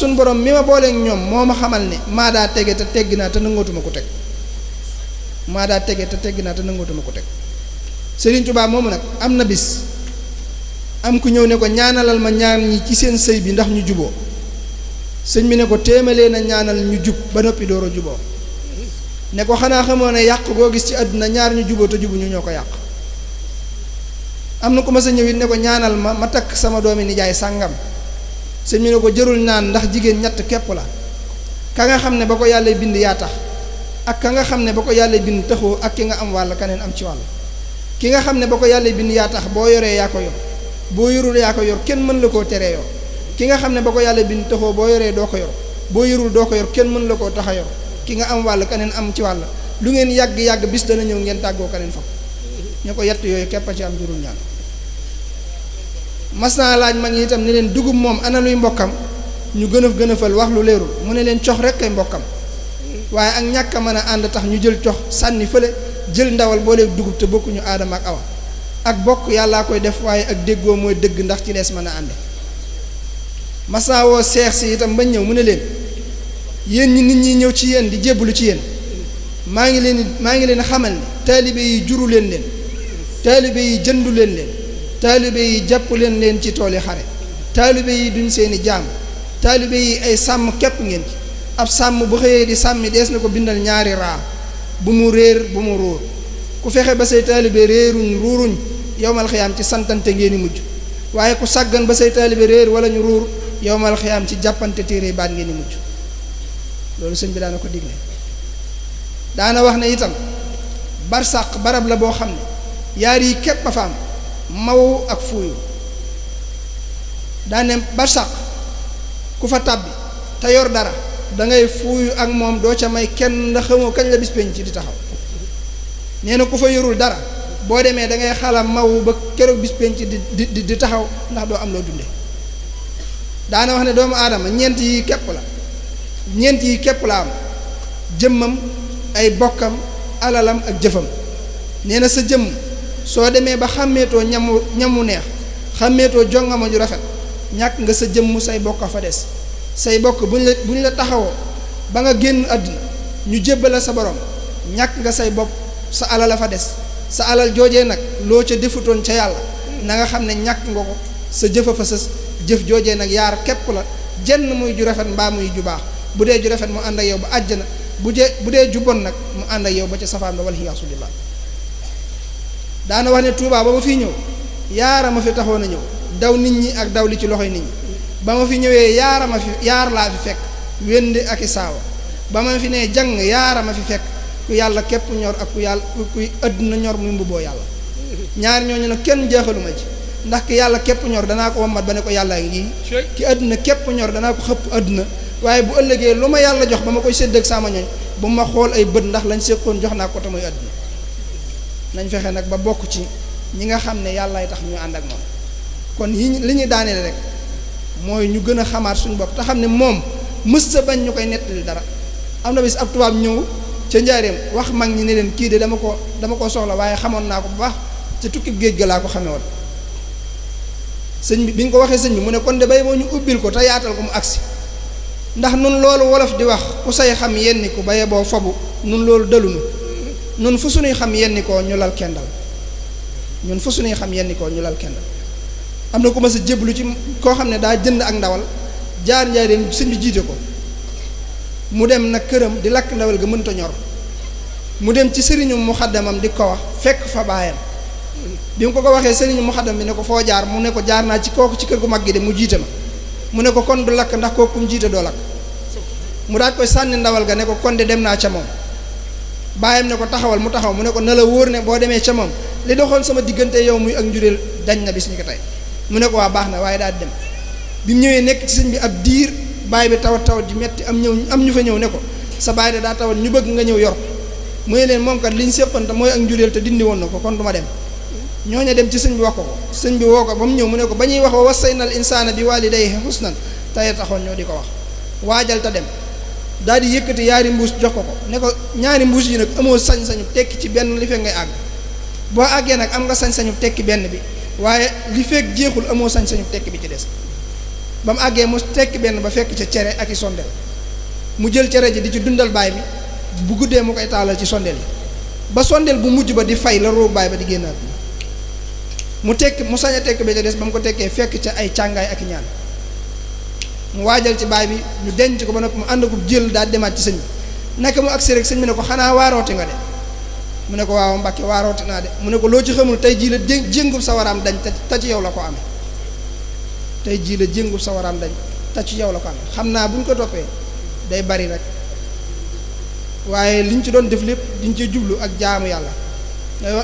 sun borom mi ma booleeg ñoom moo ma xamal ne maa daa tege te tegg naa te nangootuma ko teg maa daa tege te tegg naa te nangootuma ko teg Sëriñ Tuubaa moomu nag am na bis am ku ñëw ne ko ñaanalal ma ñaar ñi ci seen sëy bi ndax ñu juboo sëñ bi ne ko téemalee na ñaanal ñu jub ba noppi door a juboo ne ko xanaa xamoo ne yàq goo gis ci àdduna ñaar ñu juboo te jubuñu ñoo ko yàq am na ku ma sa ñëw it ne ko ñaanal ma takk sama doomi nijaay sàngam sëñ bi ne ko jërul naan ndax jigéen ñett képp la ka nga xam ne ba ko yàlla bind yaa tax ak ka nga xam ne ba ko yàlla bind taxoo ak ki nga am wàll keneen am ci wàll ki nga xam ne ba ko yàlla bind yaa tax boo yoree yaa ko yor boo yorul yaa ko yor kenn mën la koo teree yor ki nga xam ne ba ko yàlla bind taxoo boo yoree doo ko yor boo yorul doo ko yor kenn mën la koo tax a yor ki nga am wàll keneen am ci wàll lu ngeen yàgg-yàgg bis dana ñëw ngeen tàggoo keneen fa ñu ko yett yooyu képp a ci am jurul ñaan mas naa laaj mag ñi itam ne leen dugub moom ana luy mbokkam ñu gënëfal wax lu leerul mu ne leen cox rek kay mbokkam waaye ak ñàkk a mën a ànd tax ñu jël cox sànni fële jël ndawal booleeg dugub te bokkuñu aadama ak awa ak bokk yàllaa koy def waaye ak déggoo mooy dëgg ndax ci lees mën a ànde mas naa woo seex si itam bañ ñëw mu ne leen yéen ñi nit ñi ñëw ci yéen di jébbalu ci yéen maa ngi leen xamal ne taalibe yi juru leen taalibe yi jëndu leen taalibe yi jàpp leen ci tooli xare taalibe yi duñ seeni jaam taalibe yi ay sàmm képp ngeen ci ab sàmm bu xëyee di sàmmi dees na ko bindal ñaari raa bu mu réer bu mu ruur ku fexe ba say taalibe réeruñ ruuruñ yowmal xiyaam ci santante ngeen di mujj waaye ku sàggan ba say taalibe réer wala ñu ruur yowmal xiyaam ci jàppante téere baat ngeen di mujj loolu sëñ bi daana ko digle daana wax ne itam barsàq barab la boo xam ne yaar yi képp a fa am maw ak fuuyu daane barsàq ku fa tàbbi te yor dara da ngay fuuyu ak moom doo ca may kenn ndax xamoo kañ la bis penc ci di taxaw nee na ku fa yorul dara boo demee da ngay xala maw ba keroog bis penc di taxaw ndax doo am loo dunde daana wax ne doomu aadama ñeent yi képp la am jëmmam ay bokkam alalam ak jëfam nee na sa jëmm soo demee ba xàmmeetoo ñamu neex xàmmeetoo jongama ju rafet ñàkk nga sa jëmm say bokk fa des say bokk bu ñu la taxawoo ba nga génn àdduna ñu jébbala sa borom ñàkk nga say bopp sa alal a fa des sa alal joojee nag loo ca defutoon ca yàlla na nga xam ne ñàkk nga ko sa jëfa fa sës jëf joojee nag yaar képp la jenn muy ju rafet mbaa muy ju baax bu dee ju rafet mu ànd ak yow ba àjjana bu dee ju bon nag mu ànd ak yow ba ca safaan ba wal hiyaasu billah daana wax ne Tuubaa ba ma fiy ñëw yaara ma fi taxoon a ñëw daw nit ñi ak daw li ci loxoy nit ñi ba ma fi ñëwee yaar laa fi fekk wénd ak i saawa ba ma fi nee jàng yaara ma fi fekk ku yàlla képp ñor ak kuy àdduna ñor muy mbubboo yàlla ñaar ñooñu nag kenn jeexaluma ci ndax ki yàlla képp ñor danaa ko wammat ba ne ko yàllaa ngi ki àdduna képp ñor danaa ko xëpp àdduna waaye bu ëllëgee lu ma yàlla jox ba ma koy sédd ak sama ñooñ bu ma xool ay bët ndax lañ séqoon jox naa ko te muy àdduna nañ fexe nag ba bokk ci ñi nga xam ne yàllaay tax ñu ànd ak moom kon li ñuy daaneel rek mooy ñu gën a xamaat suñu bopp te xam ne moom mës sa bañ ñu koy nettali dara am na bis ab tubaab ñëw ca njaareem wax mag ñi ne leen kii de dama ko soxla waaye xamoon naa ko bu baax ca tukki géej ga laa ko xamee woon sëñ bi ñu ko waxee sëñ bi mu ne kon de bay moo ñu ubbil ko te yaatal ko mu agsi ndax nun loolu wolof di wax ku say xam yenni ko baye boo fabu nun loolu dalunu nun fu suñuy xam yenni koo ñu lal kendal ñun fu suñuy xam yenni koo ñu lal kendal am na ku ma sa jéblu ci koo xam ne daa jënd ak ndawal jaar njaareem sëñ bi jiite ko mu dem nag këram di lakk ndawal ga mënta ñor mu dem ci sëriñu muxaddamam di ko wax fekk fa baayam bi mu ko waxee sëriñu muxaddam bi ne ko foo jaar mu ne ko jaar naa ci kooku ci kër gu mag gi de mu jiite ma mu ne ko kon du lakk ndax kooku mu jiite doo lakk mu daat koy sànni ndawal ga ne ko kon de dem naa ca moom baayam ne ko taxawal mu taxaw mu ne ko na la wóor ne boo demee ca moom li doxoon sama diggante yow muy ak njureel dañ na bis ni ko tey mu ne ko waa baax na waaye daal dem bi mu ñëwee nekk ci sëñ bi ab diir baay bi tawat ji metti am ñu fa ñëw ne ko sa baay de daa tawat ñu bëgg nga ñëw yor mu ne leen moom kat li ñu séqante mooy ak njureel te dindi woon na ko kon du ma dem ñooñu dem ci sëñ bi wax ko sëñ bi woo ko ba mu ñëw mu ne ko ba ñuy wax wa wasaynal insaana bi waalidayhi husnan tey taxoon ñoo di ko wax waajal te dem daal di yëkkati yaari mbuus jox ko ne ko ñaari mbuus yi nag amoo sañ-sañu tekki ci benn li fekk ngay àgg boo àggee nag am nga sañ-sañu tekki benn bi waaye li fekk jeexul amoo sañ-sañu tekki bi ci des ba mu àggee mu tekki benn ba fekk ca cere ak i sondeel mu jël cere ji di ci dundal baay bi bu guddee mu koy taalal ci sondeel yi ba sondeel bu mujj ba di fay la roobu baay ba di génnaat mu tekk mu sañ a tekk ba ca des ba mu ko tekkee fekk ca ay càngaay ak ñaan mu waajal ci baay bi ñu denc ko ba noppi mu ànd ko jël daal demaat ci sëñ bi naka mu agsi rek sëñ bi ne ko xanaa waarooti nga de mu ne ko waaw Mbàkke waarooti naa de mu ne ko loo ci xamul tey jii la jéngub sa waraam dañ te ci yow la ko amee tey jii la jéngub sa waraam dañ te ci yow la ko amee xam naa bu ñu ko toppee day bari rek waaye liñ ci doon def lépp diñ ci jublu ak jaamu yàlla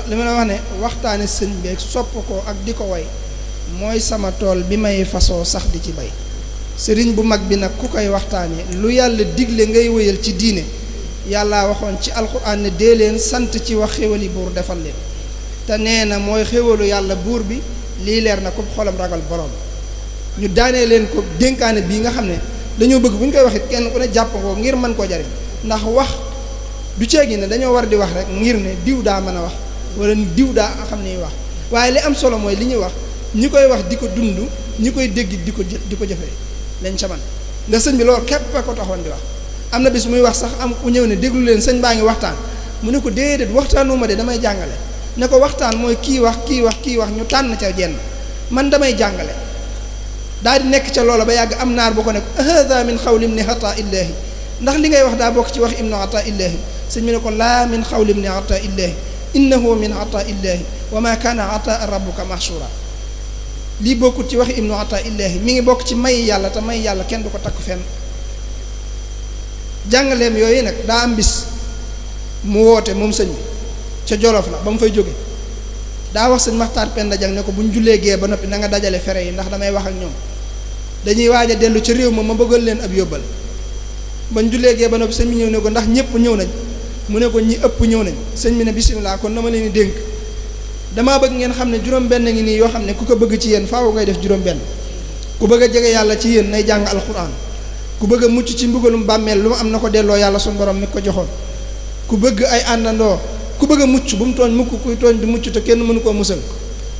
li ma la wax ne waxtaane sëñ bi ak sopp ko ak di ko way mooy sama tool bi may fasoo sax di ci bay sëriñ bu mag bi nag ku koy waxtaane lu yàlla digle ngay wéyal ci diine yàlla waxoon ci alxuraan ne dee leen sant ci wax xéwali buur defal leen te nee na mooy xéwalu yàlla buur bi lii leer na ko xolam ragal borom ñu daanee leen ko dénkaane bii nga xam ne dañoo bëgg bu ñu koy wax it kenn ku ne jàpp ko ngir mën koo jariñ ndax wax du ceegi ne dañoo war di wax rek ngir ne diw daa mën a wax wala diw daa xam ne wax waaye li am solo mooy li ñuy wax ñi koy wax di ko dund ñi koy dégg di ko jëfee lañ ca man nga sëñ bi loolu képp a ko taxoon di wax am na bis muy wax sax am ku ñëw ne déglu leen sëñ baa ngi waxtaan mu ne ko déedéet waxtaanuma de damay jàngale ne ko waxtaan mooy kii wax ñu tànn ca jenn man damay jàngale daal di nekk ca loola ba yàgg am naar boo ko ne ko hada min xawli ibni ata illahi ndax li ngay wax daa bokk ci wax ibnu ata illahi sëñ bi ne ko laa min xawli ibni ata illahi innahu min ata illahi wa ma kaana ata rabbuka mahshura lii bokkut ci wax ibnu ata illahi mi ngi bokk ci may yàlla te may yàlla kenn du ko takk fenn jàngaleem yooyu nag daa am bis mu woote moom sëñ bi ca Jolof la ba mu fay jóge daa wax sëñ Maxtaar Penda Jang ne ko bu ñu jullee gee ba noppi na nga dajale fere yi ndax damay wax ak ñoom dañuy waaj a dellu ca réew ma bëggal leen ab yóbbal ba ñu jullee gee ba noppi sëñ bi ñëw ne ko ndax ñëpp ñëw nañ mu ne ko ñi ëpp ñëw nañ sëñ bi ne bisimilah kon dama leen di dénk damaa bëgg ngeen xam ne juróom-benn ngi nii yoo xam ne ku ko bëgg ci yéen faaw ngay def juróom-benn ku bëgg a jege yàlla ci yéen nay jàng alxuraan ku bëgg a mucc ci mbugalum bàmmeel lu mu am na ko delloo yàlla suñu borom mi ko joxoon ku bëgg ay àndandoo ku bëgg a mucc bu mu tooñ mukk kuy tooñ du mucc te kenn mënu koo musal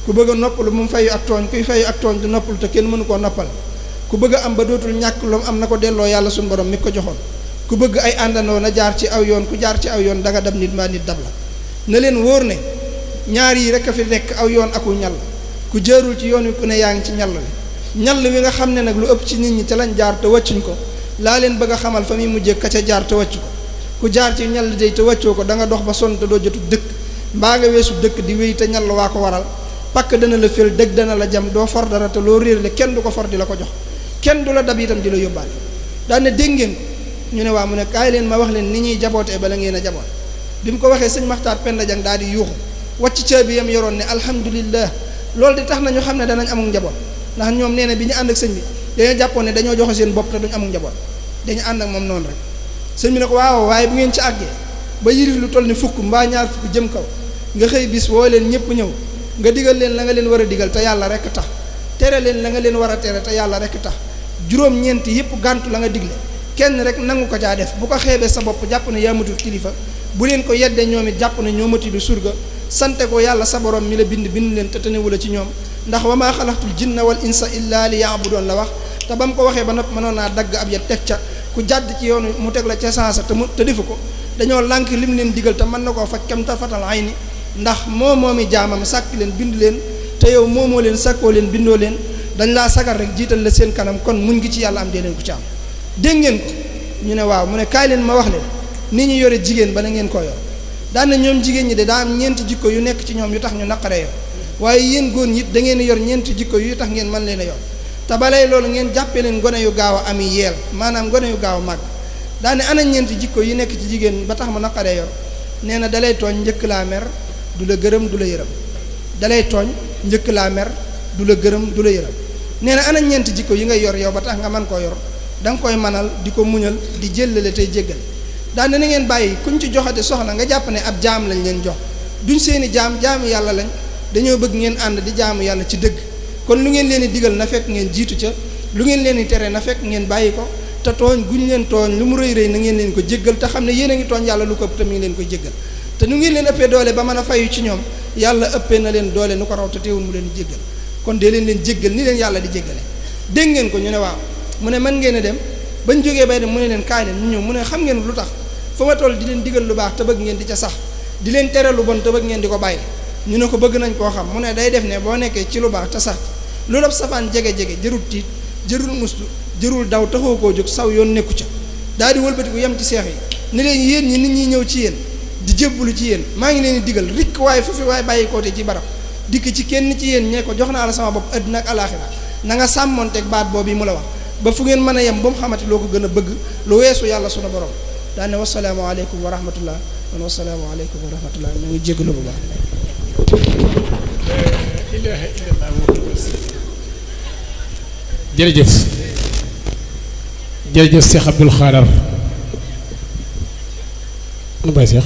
ku bëgg a noppalu bu mu fayu ak tooñ kuy fayu ak tooñ du noppalu te kenn mënu koo noppal ku bëgg a am ba dootul ñàkk lu mu am na ko delloo yàlla suñu borom mi ko joxoon ku bëgg ay àndandoo na jaar ci aw yoon ku jaar ci aw yoon danga dab nit maa nit dab la na leen wóor ne ñaar yi rek a fi nekk aw yoon aku ñal ku jaarul ci yoon wi ku ne yaa ngi ci ñal wi ñal wi nga xam ne nag lu ëpp ci nit ñi ca lañ jaar te wàccuñ ko laa leen bëgg a xamal fa muy mujjee ka ca jaar te wàccu ko ku jaar ci ñal day te wàccoo ko da nga dox ba sonn te doo jotu dëkk mbaa nga weesu dëkk di wéy te ñal waa ko waral pakk dana la fél dëgg dana la jam doo for dara te loo réer le kenn du ko for di la ko jox kenn du la dab itam di la yóbbaale daan ne dégg ngeen ñu ne waa mu ne kaay leen ma wax leen ni ñuy jabootee bala ngeen a jaboot bi mu ko waxee sëñ Maxtaar Penda Jang daal di yuuxu wàcc caabi yam yoroon ne alhamdulillah loolu di tax na ñu xam ne danañ amul njaboot ndax ñoom nee na bi ñu ànd ak sëñ bi dañoo jàppoon ne dañoo joxe seen bopp te duñ amul njaboot dañu ànd ak moom noonu rek sëñ bi ne ko waaw waaye bu ngeen ci àggee ba yirif lu toll ni fukk mbaa ñaar fukk jëm kaw nga xëy bis woo leen ñëpp ñëw nga digal leen la nga leen war a digal te yàlla rek tax tere leen la nga leen war a tere te yàlla rek tax juróom-ñeenti yëpp gàntu la nga digle kenn rek nangu ko caa def bu ko xeebee sa bopp jàpp ne yaa matul kilifa bu leen ko yeddee ñoom it jàpp ne ñoo mati du surga sante ko yàlla sa borom mi la bind leen te tënewu la ci ñoom ndax wa maa xalaqtul jinna wal insa illa li ya'budun la wax te ba mu ko waxee ba noppi mënoon naa dagg ab ya teg ca ku jàdd ci yoonu mu teg la ca sansa te defu ko dañoo lànk lim leen digal te mën na koo faj kam tarfatal ayni ndax moomi jaamam sàkk leen bind leen te yow moomoo leen sàkkoo leen bindoo leen dañ laa sagar rek jiital la seen kanam kon muñ ngi ci yàlla am dee leen ko ci am dégg ngeen ko ñu ne waaw mu ne kaay leen ma wax leen ni ñu yore jigéen bala ngeen koo yor daan na ñoom jigéen ñi de daa am ñeenti jikko yu nekk ci ñoom yu tax ñu naqaree yor waaye yéen góor ñi da ngeen yor ñeenti jikko yu tax ngeen mën leen a yor te balay loolu ngeen jàppee leen gone yu gaaw a ami yeel maanaam gone yu gaaw a màgg daane ana ñeenti jikko yi nekk ci jigéen ba tax mu naqaree yor nee na dalay tooñ njëkk laa mer du la gërëm du la yërëm dalay tooñ njëkk laa mer du la gërëm du la yërëm nee na ana ñeenti jikko yi ngay yor yow ba tax nga mën koo yor da nga koy manal di ko muñal di jëllale tey jéggal daane na ngeen bàyyi kuñ ci joxate soxna nga jàpp ne ab jaam lañ leen jox duñ seeni jaamu yàlla lañ dañoo bëgg ngeen ànd di jaamu yàlla ci dëgg kon lu ngeen leen di digal na fekk ngeen jiitu ca lu ngeen leen di tere na fekk ngeen bàyyi ko te tooñ guñ leen tooñ lu mu rëy rëy na ngeen leen ko jéggal te xam ne yéen a ngi tooñ yàlla lu ko ëpp te mi ngi leen koy jéggal te nu ngeen leen ëppee doole ba mën a fayu ci ñoom yàlla ëppee na leen doole nu ko raw te teewul mu leen di jéggal kon dee leen jéggal ni leen yàlla di jéggale dégg ngeen ko ñu ne waaw mu ne mën ngeen a dem bañ jógee bay dem mu ne leen kaay leen ñu ñëw mu ne xam ngeen lu tax fa ma toll di leen digal lu baax te bëgg ngeen di ca sax di leen tere lu bon te bëgg ngeen di ko bàyyi ñu ne ko bëgg nañ koo xam mu ne day def ne boo nekkee ci lu baax te sax lu la safaan jege-jege jërul tiit jërul mustu jërul daw taxoo koo jóg saw yoon nekku ca daal di wëlbatiku yem ci seex yi ne leen yéen ñi nit ñi ñëw ci yéen di jébbalu ci yéen maa ngi leen di digal rikk waaye fu fi waaye bàyyi koote ci barab dikk ci kenn ci yéen ñee ko jox naa la sama bopp àddina ak alaaxira na nga sàmmonteeg baat boobu yi mu la wax ba fu ngeen mën a yem ba mu xamante loo ko gën a bëgg lu weesu yàlla sunu borom daane wasalaamu aleykum wa rahmatullah man wasalaamu aleykum wa rahmatullah ñu ngi jéggalu bu baax ilaha illallah jërëjëf jërëjëf Cheikh Abdoul Khadar nu bay Cheikh